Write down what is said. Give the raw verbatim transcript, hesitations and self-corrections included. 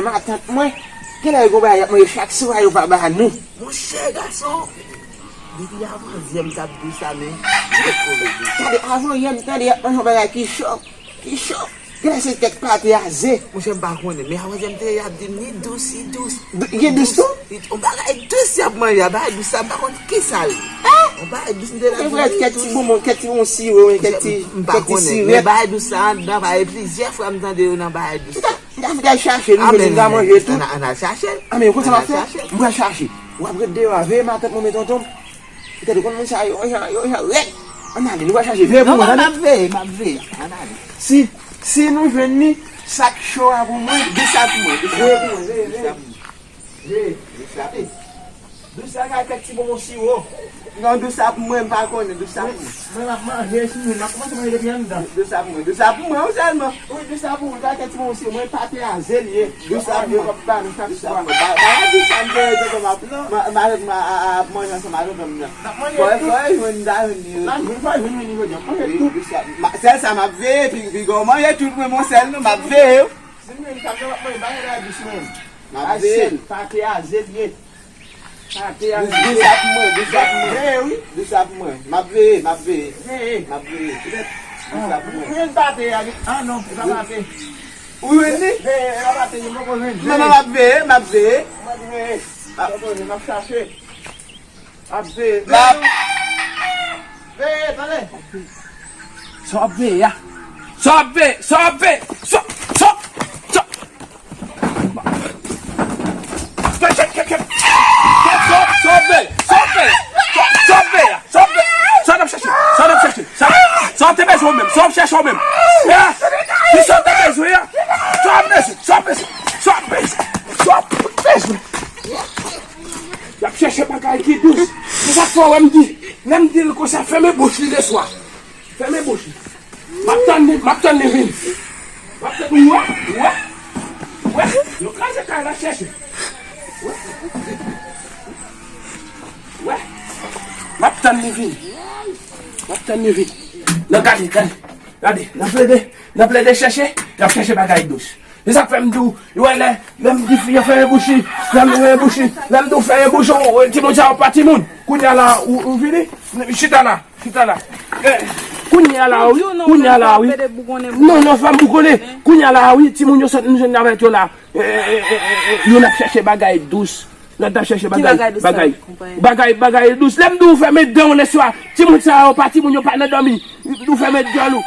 Matant mwen, genlè yo gon bagay y ap manje chak swa yo pa ba nou. Monchè gason, depi avan yè m t ap di w sa, men, gade, avan yè m tande y ap manje yon bagay ki cho, ki cho. Genlè se kèk pate a ze. Monchè, m pa konnen, men avan yè m te y ap di m li dous, li dous. Li dous tou? Li, yon bagay dous y ap manje, bagay dous sa, m pa konn ki sa l ye. Yon bagay dous m te y ap di m li dous. Kèk ti bonbon, kèk ti bonbon siwo, kèk ti, kèk ti sirèt. M pa konnen, men bagay dous sa anndan, pa gen plizyè fwa m tande yo nan bagay dous sa. M ta, m ta fouti al chache l, nou vini, nou ka manje tou. Ann al chache l. A, men, konsa m ap fè? M pral chache. W ap ret deyò a, veye matant mwen, men tonton m. Ou tande, konn moun sa yo, yo jan, yo jan rèd. Ann ale, nou pral chache. Veye pou mwen, tande. Non, m ap veye, m ap veye. Ann ale. Si, si nou jwenn li, sa k cho a pou mwen. Dous sa pou mwen, dous sa pou mwen. Veye pou mwen, veye, veye. Veye. Dous sa pou mwen. Dous sa ka kèk ti bonbon siwo. Non, dous sa pou mwen, m pa konnen, dous sa pou mwen. Mwen, m ap manje, si mwen, m ap kòmanse manje depi anndan. Dous sa pou mwen, dous sa pou mwen, wi, sèlman. Wi, dous sa pou mwen, ka kèk ti bonbon siwo, mwen pate a ze l ye. Dous sa pou mwen, dous sa pou mwen. Ba, ba, dous sa m te, te, te, m ap, ma, ma, ma, a, a, ap manje ansanm avè m nan. N ap manje tout. Fò, fò, jwenn, m ta jwenn li. N ap jwenn, fò jwenn, jwenn li jodi a. Manje tout. Dous sa, ma, sèl sa m ap veye, pi, pi gwo manje tout, mwen, mon sèl, non, m ap veye. Si m jwenn sa, m ap manje, bagay la dous, mwen. M ap veye. Pate a ze l ye. Dous, dous sa pou mwen, dous sa pou mwen. Veye, wi. Dous sa pou mwen. M ap veye, m ap veye. Veye. M ap veye. Dous sa pou mwen. Ou jwenn pate a, wi. A non, e pa pate. Ou jwenn li? Veye, e pa pate, m poko jwenn. Non, non, m ap veye, m ap veye. M ap veye. M ap chache. M ap veye. M ap veye, tande. Sa w ap veye a? Sa w ap veye? Sa w ap veye? Sa, sa, sa. Kèt, kèt, kèt, kèt. Kèt, sa w ap veye? Sa w ap veye? Sa w ap veye a? Sa w ap veye? Sa n ap chache? Sa n ap chache? Sa, sa w te bezwen menm? Sa w ap chache w menm? Eh? Ki sa w te bezwen a? Sa w ap bezwen? Sa w ap bezwen? Sa w ap bezwen? Sa w ap bezwen? Y ap chache bagay ki dous. Se sa k fè w wè m di, lè m di l konsa, fèmen bouch li leswa. Fèmen bouch li. M ap tann li, m ap tann li vin. M ap tann, ou wè, ou wè, ou wè, yo kraze kay la chèche. Ou wè, ou wè, m ap tann li vin. M ap tann li vin. Nan gade, gade, gade, nan plede, nan plede chèche, y ap chèche bagay dous. Se sa k fè m di w, yo wè lè, lè m di fi an fèmen bouch li, lè m fèmen bouch li, lè m di w fèmen bouch ou, timoun sa yo pa timoun. Kounye a la, ou, ou vini, chita la, chita la. Eh, kounye a la, wi, kounye a la, wi. Non, non, fè m boukonnen. Kounye a la, wi, timoun yo sot, m jwenn avèk yo la. Eh, eh, eh, eh, eh, yo n ap chèche bagay dous. Yo n ap chèche bagay, bagay, bagay, bagay dous. Lè m di w fèmen dan w lè swa, timoun sa yo pa timoun, yo pa nan dòmi. Ou fèmen dyòl ou.